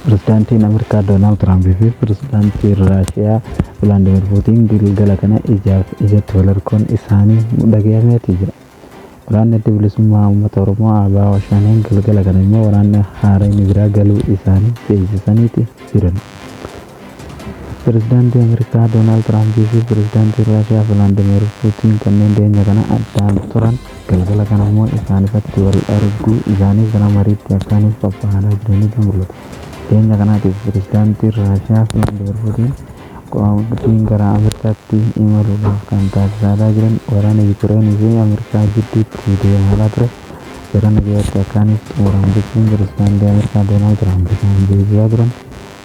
Pirezidaantiin Ameerikaa Doonaald Tiraampii fi Pirezidaantiin Raashiyaa Vilaadimir Puutiin galgala kana ijaaf ijatti wal arguun isaanii dhagahameetii jira. Waraanni Adda Bilisummaa Uummata Oromoo ABO Shaneen galgala kana immoo waraanni haaraan biraa galuu isaanii beeksisaniiti jiran. Pirezidaantii Ameerikaa Doonaald Tiraampii fi Pirezidaantiin Raashiyaa Vilaadimir Puutiin kanneen dhiyeenya kana addaan turan galgala kana immoo ifaan ifatti wal arguu isaanii gara mariitti akkaaniif qophaa'aa jiraniitu mul'ata. Dhiyeenya kanaatiif Pirezidaantiin Raashiyaa Vilaadimir Puutiin qophiin gara Ameerikaatti imaluudhaaf kan taasisaa jiran waraana Yuukireenii fi Ameerikaa gidduutti deemaa ture gara nagayaatti akkaaniif xumuramu jechuun Pirezidaantii Ameerikaa Doonaald Tiraamp kan beeksisaa turan.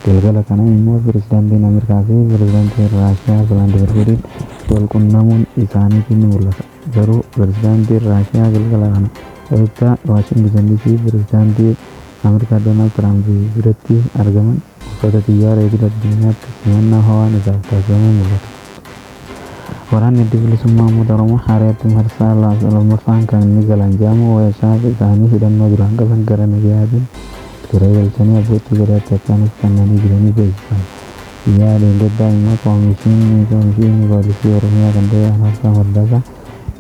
Galgala kana immoo Pirezidaantiin Ameerikaa fi Pirezidaantiin Raashiyaa Vilaadimir Puutiin wal qunnamuun isaaniitiin ni mul'ata. Garuu Pirezidaantiin Raashiyaa galgala kana eeggaa Waashingitan DC Pirezidaantii Ameerikaa Doonaald Tiraamp biratti argaman uffata xiyyaara idil addunyaatti simannaa hawaan isaaf taasifamee mul'ata. Waraanni Adda Bilisummaa Uummata Oromoo Haaraatti marsaa lammaffaan kan inni galan jedhamu meeshaa isaanii hidhannoo duraan qaban gara nagayaatiin ture galchanii abbootii gadaatti akkaanis kennanii jiranii beeksisan. Guyyaa dheengaddaa immoo koomishinii poolisii Oromiyaa kan ta'e Araarsaa Mardaasaa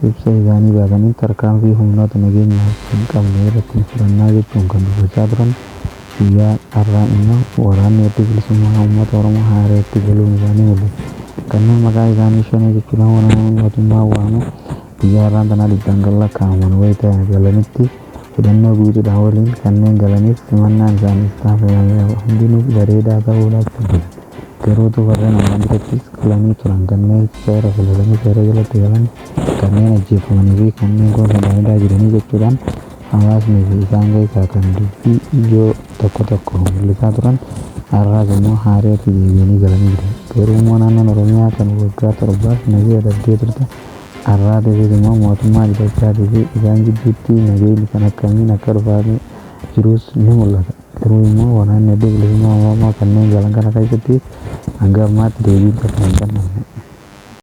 ibsa isaanii baasanii tarkaanfii humnoota nageenyaa hin qabne irratti fudhannaa jechuun kan dubbachaa turan. Guyyaa har'aa immoo waraanni Adda Bilisummaa Uummata Oromoo Haaraatti galuun isaanii mul'ata. Kanneen maqaa isaanii Shanee jechuudhaan waraana mootummaa waamu guyyaa har'aan tanaa dhibbaan kan lakkaa'aman wayita galanitti hidhannoo guutuudhaan waliin kanneen galaniif simannaan isaaniif taasifame hundinuu bareedaa ta'uudhaaf dubbatan. Garuutu warreen ammaan durattis galanii turan kanneen seera filatanii seera jalatti galan kanneen ajjeefamanii fi kanneen gosa hidhaa jiranii jechuudhaan hawaasni fi isaan keessaa kan dubbii ijoo tokko tokko mul'isaa turan har'aas immoo Haaraatti deebi'anii galanii jiran. Garuu immoo naannoon Oromiyaa kan waggaa torbaaf nagaya dhabdee turte har'aatiifis immoo mootummaa bitachaatii fi isaan gidduutti nagayni kan akkamiin akka dhufaa jirus ni mul'ata. Garuu immoo waraanni Adda Bilisummaa Oromoo kanneen galan kana keessatti hanga ammaatti deebiin tokko hin kennamne.